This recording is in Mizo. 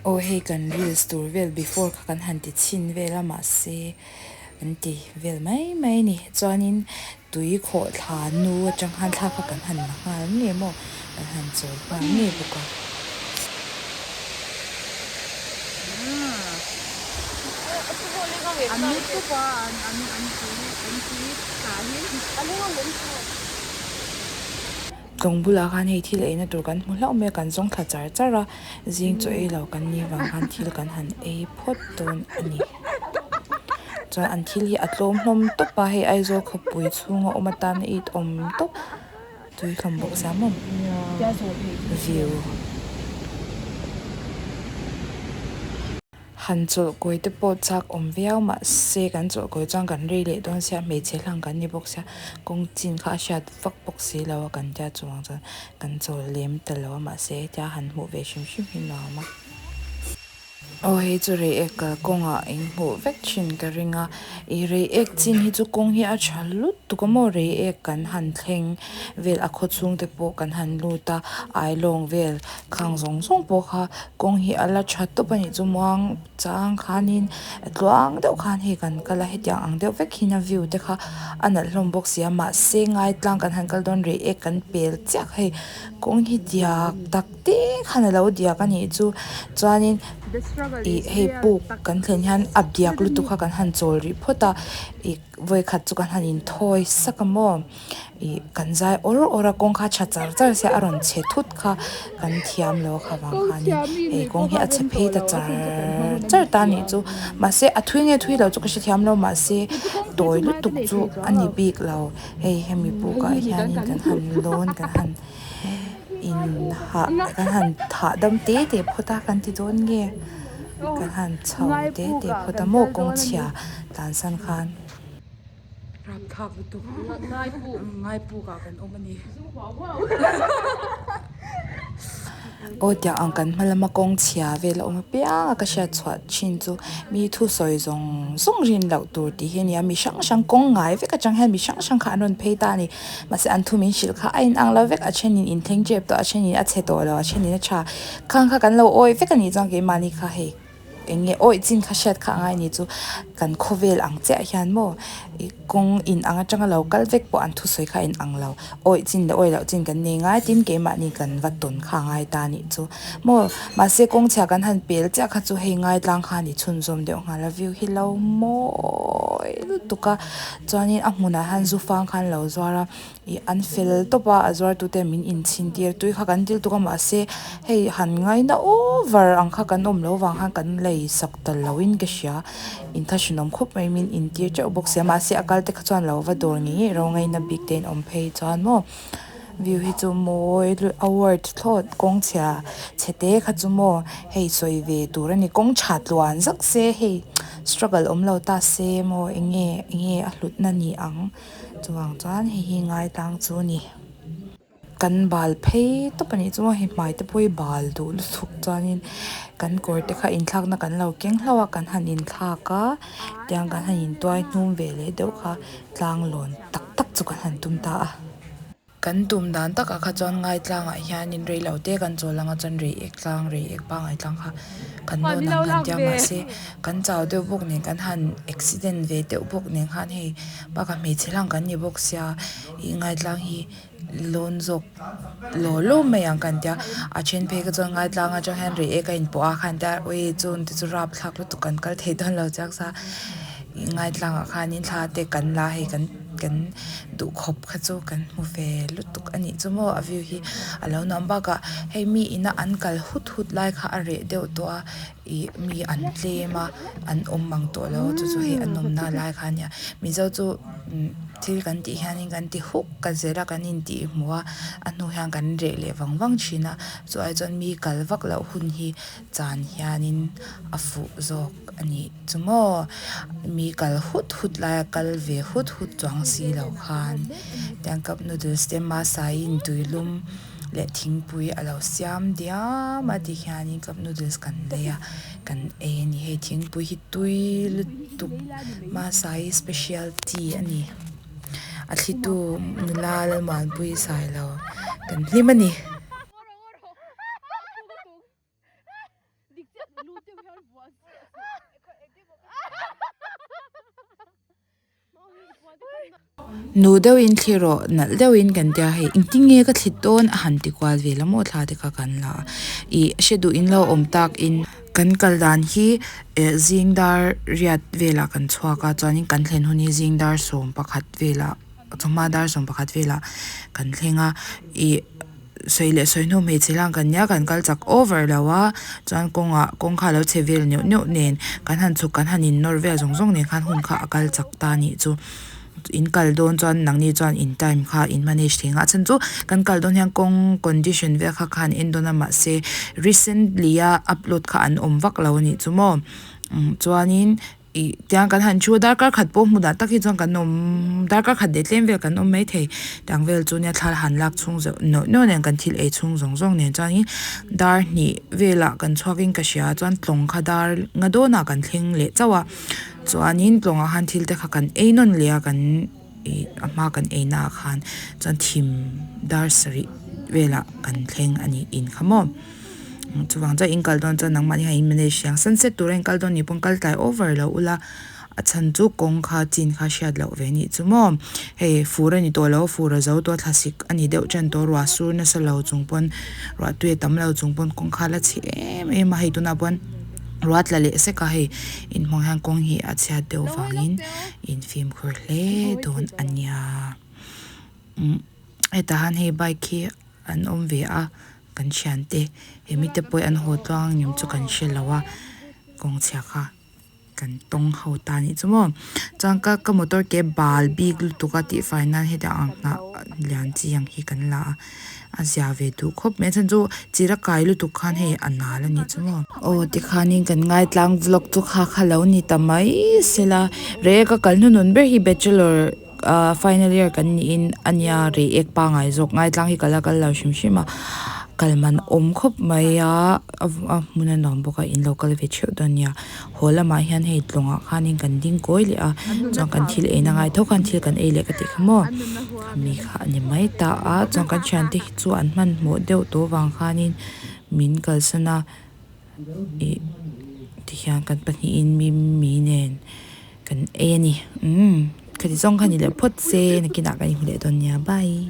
Aw hei kan reels tur vel before kha kan han ti chhin vel a mahse kan ti vel mai mai a ni chuanin tui khawh thla nu atang khan thla kha kan han la nghal ngei maw kan han chawl nghal ngei bawk a. Tlawng bulah khan hei thil eina tur kan hmu hlauh mai a kan zawng thla char char a zing chaw ei lo kan nih vang khan thil kan han ei phawt dawn a ni chuan an thil hi a tlawm hlawm tawp a hei Aizawl khawpui chhunga awm atana it awm tawp tui hlawm bawk sia maw view. Han chawlh kawi te pawh chak awm viau mahse kan chawlh kawi chuan kan rei leh dawn sia hmeichhe hlang kan ni bawk sia kawng chin kha a hriat vak bawk si lo a kan tia chuvang chuan kan chawl lem ta lo a mahse hetia han hmuh ve hrim hrim hi nuam a. Aw hei chu reiek kalkawngah in hmuh vek thin ka ring a ih reiek chin hi chu kawng hi a tha lutuk a maw reiek kan han thleng vel a khaw chhung te pawh kan han lut a ailawng vel Khang zawng zawng pawh kha kawng hi a la tha tawp a nih chu muang chang khanin tluang deuh khan hei kan kal a hetiang ang deuh vek hian a view te kha a nalh hlawm bawk si a mahse ngaitlang kan han kal dawn reiek kan pel chiah kha hei kawng hi diak tak te khan a lo diak a nih chu chuanin ih hei puk kan thlen hian a diak lutuk kha kan han chawl rih phawt a ih vawikhat chu kan han inthawi sak a maw. Ih kan zai awr awr a kawng kha tha char char sia a rawn chhe thut kha kan thiam lo kha vang khanin hei kawng hi a chhe phei ta char char ta anih chu mahse a thui nge thui lo chu ka hrethiam lo mahse tawi lutuk chu a ni bik lo hei hemi bukah hianin kan han lawn kan han in hah kan han thah dam te te phawt a kan ti dawn nge kan han chho te te phawt a maw kawng chhia tlansan khan. Rapthlak lutuk ngaipuk ah kan awm a ni. Aw tiang ang kan hma lama kawng chhia vel a awm apiang a ka hriat chhuah thin chu mi thusawi zawng zawng rin loh tur tih hi a ni a mi hrang hrang kawng ngai vek atang hian mi hrang hrang kha an rawn phei ta a ni mahse an thu min hrilh kha a inang lo vek a thenin inthleng tep tawh a thenin a chhe tawh lo a thenin a tha khang kha kan lo awi vek a nih chuan keimahni kha hei. Eng nge awih chin kha hriat kha a ngai ni chu kan khawvel ang chiah hian maw ih kawng in ang atanga lo kal vek pawh an thusawi kha a in ang lo awih chin leh awih loh chin kan nei ngai tin keimahni kan va tawn kha a ngai ta nih chu maw mahse kawng chhia kan han pel chiah kha chu hei ngaitlang khan i chhunzawm deuh nghal a view hi lo mawi lutuk a chuanin a hmunah hian zu fang khan lo zuar a. Ih an fel tawp a a zuar tute min inchhin tir tui kha kan dil tuk a mahse hei han ngaina over ang kha kan awm loh vang khan kan lei sak ta lo in ka hria inthlahrunawm khawp mai min intir teuh bawk sia mahse a kal te kha chuan lo va dawr ngei ngei ro ngaina bik te in awm phei chuan maw view hi chu mawi a worth thlawt kawng chhia chhe te kha chu maw hei sawi ve tur a ni kawng tha tluan zak se hei struggle awm lo ta se maw eng nge eng nge a hlut na ni ang. Chuvang chuan hei hi ngaitlang chu a ni. Kan bal phei tawp a nih chu hei hmai te pawh hi bal duh lutuk chuanin kan kawr te kha inthlakna kan lo keng hlauh a kan han inthlak a tiang kan han intuai hnum ve leh deuh kha tlang lawn tak tak chu kan han tum ta a. Kan tum dan takah kha chuan Ngaitlangah hianin rei lo te kan chawl anga chuan rei ek tlang, rei ek pangngai tlang kha kan lawn ang kan tia mahse kan chau deuh bawk nen kan han accident ve deuh bawk nen khan hei bakah hmeichhe hlang kan ni bawk sia ih Ngaitlang hi lawn zawk law law mai ang kan tia a then phei kha chuan Ngaitlang atang hian rei ek a inpawh a khan tia ui chun te chu rapthlak lutuk kan kal thei dawn lo chiang sa ih Ngaitlangah khanin thla te kan la hei kan. Kan duh khawp kha chu kan hmu ve lutuk a nih chu maw a view hi a lo nuam bakah hei mi ina an kal hut hut lai kha a reh deuh tawh a ih mi an tlem a an awm mang tawh lo a chu chu hei a nawmna lai kha a nia mizo chu thil kan tih hianin kan ti huk ka zel a kan intih hmuh a a hnu hian kan reh leh vang vang thin a chu ai chuan mi kal vak loh hun hi chan hianin a fuh zawk a nih chu maw mi kal hut hut laia kal ve hut hut chuang si lo khan tiang cup noodles te masaiin tuilum leh thingpui a lo siam diam a ti hianin cup noodles kan lei a kan ei a ni hei thingpui hi tui lutuk masai special tea a ni a thlitu nula Lalmuanpuii sailo kan hlim a ni. Nu deuhin thli rawh nalh deuhin kan tia hei engtin nge ka thlit dawn a han ti kual vel a maw thla te kha kan la a ih hre duh in lo awm tak in kan kal dan hi eh zing dar riat velah kan chhuak a chuanin kan thlen hun hi zing dar 11 velah chawhma dar 11 velah kan thleng a ih. Sawi leh sawi hnu hmeichhe hlang kan nia kan kal chak over lo a chuan kawngah kawng kha a lo chhe vel neuh neuh nen kan han chhuk kan han in nawr vel zawng zawng nen khan hun kha a kal chak ta anih chu in kal dawn chuan nangni chuan in time kha in manage thei nghah chhan chu kan kal dawn hian kawng condition vel kha khan en dawn a mahse recently a upload kha an awm vak lo anih chu maw chuanin. Ih tiang kan han thu a darkar khat pawh hmunah tak hi chuan kan awm darkar khat leh tlem vel kan awm maithei tiang vel chu nia thla han lak chhung zeuh nawh nawh nen kan thil ei chhung zawng zawng nen chuanin dar hnih velah kan chhuakin ka hria chuan tlawng kha dar nga dawnah kan thleng leh chauh a chuanin tlawngah khan thil te kha kan ei nawn leh a kan ih a hma kan ei naah khan chuan thim dar sarih velah kan thleng a nih in kha maw. Chuvang chuan in kal dawn chuan nangmahni hian in manage thiang sunset tura in kal dawn nih pawn kal tlai over lo ula a chhan chu kawng kha chin kha hriat loh ve nih chu maw hei fur a ni tawh lo fur a zo tawh a thlasik a ni deuh tan tawh ruah sur nasa lo chung pawn ruah tui a tam lo chung pawn kawng kha la chhe em em a hei tunah pawn ruah tla leh sek a hei inhmang hian kawng hi a chhiat deuh vangin in fimkhur hle dawn a nia umm hetah hian hei bike hi an awm ve a. Kan thiante he mite pawh an haw tluang ang em chu kan hre lo a kawng chhia kha kan tawng ho ta anih chu maw chuan ka ka motor ke bal bik lutuk a tih fai nan hetiang ang hnah lian chi ang hi kan la a a zia ve duh khawp mai a chhan chu chira kai lutuk khan hei a nal anih chu maw. Aw tikhanin kan ngaitlang vlog chu kha kha lo ni ta mai sela rei ka kal hnuhnun ber hi bachelor. Ahh final year kan niin a nia rei ek pangai zawk ngai tlang hi ka la kal lo hrim hrim a kal man awm khawp mai a a hmun a nuam bawk a in lo kal ve theuh dawn nia haw lamah hian hei tlawngah khanin kan ding kawi leh a chuan kan thil ei na ngai tho khan thil kan ei leh ka tih kha maw khami kha a ni mai ta a chuan kan thiante hi chu an hmanhmawh deuh tawh vang khanin min kalsan a ih tihian kan pahnihin mimi nen. Kan ei a ni. Umm khati zawng kha ni leh phawt se nakinah kan inhmu leh dawn nia. Bye.